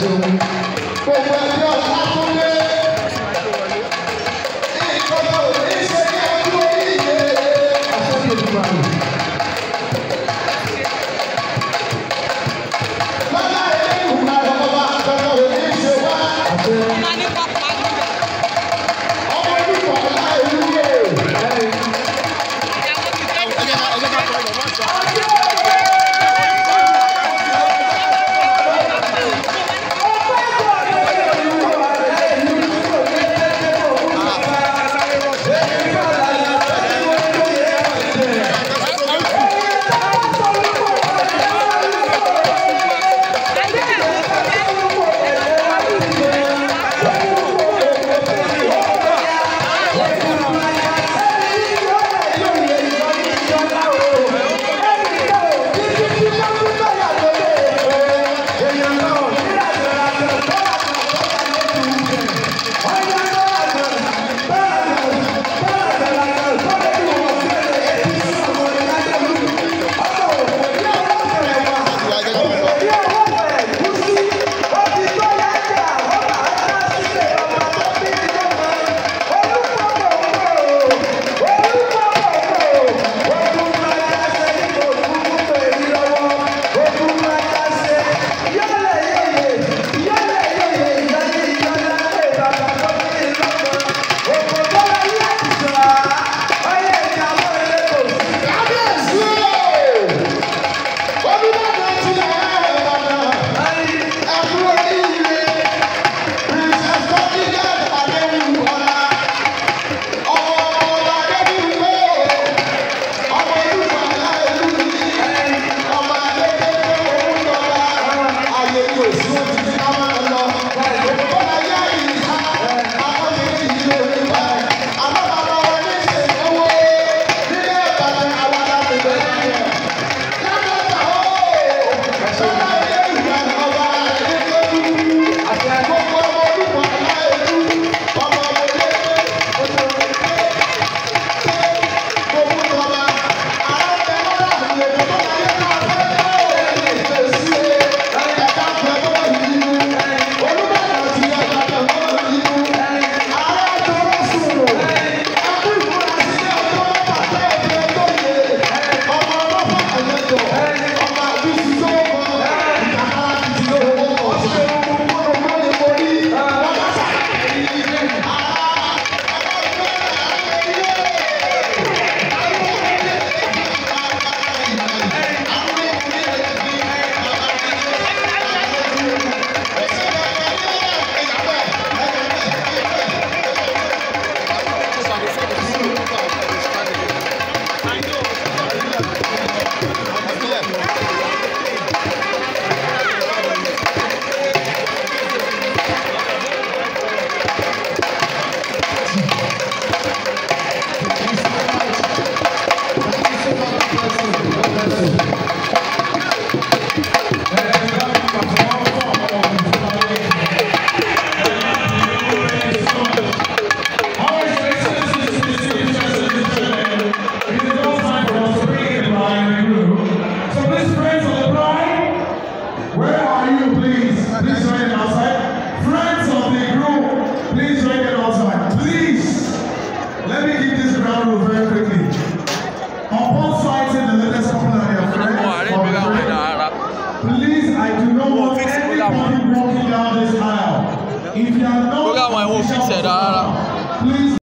Gbogbo ẹbí Ọlátúndé. Ìkọ̀kọ̀ ò ní ṣe ní ọdún oríire. Àṣẹ Olódùmarè. Lọ́lá Elédùmarè ọba àkọ́kọ́ ò ní ṣe wá. Ọmọ olùkọ́ aláìwúrò. Kábíyèsí o! Olúbàdàn ti àárẹ̀ Ìbàdàn. Ẹ kú oríire. Princess Confidence Adéwùmọ́lá. Ọmọ ọba Adébímpé. Ọmọ Olúwa Aláìlú ní. Ọmọ Adékéké Owúndọ̀lá. Àyè ni òsì ó ti ká máa lọ. Òkúta yá ìyá. Akọ́ṣe yìí ló ní bá. Àmọ́ bàbá wa ní ìṣèlówó. Nílé Ìbàdàn àwọn alábẹ̀bẹ̀ yẹn. So please, friends of the bride, where are you, please? Please join them outside. Friends of the groom, please join them outside. Please, let me give this ground rule very quickly. Upon sighting the latest couple and their friends, Wọn or àárẹ̀ ìgbéra wọn friend, ẹ̀dá ara. please, I do not want Fix it, anybody walking down this aisle. If you are not Program wọn, wọn ò fix ẹ̀ rárá. please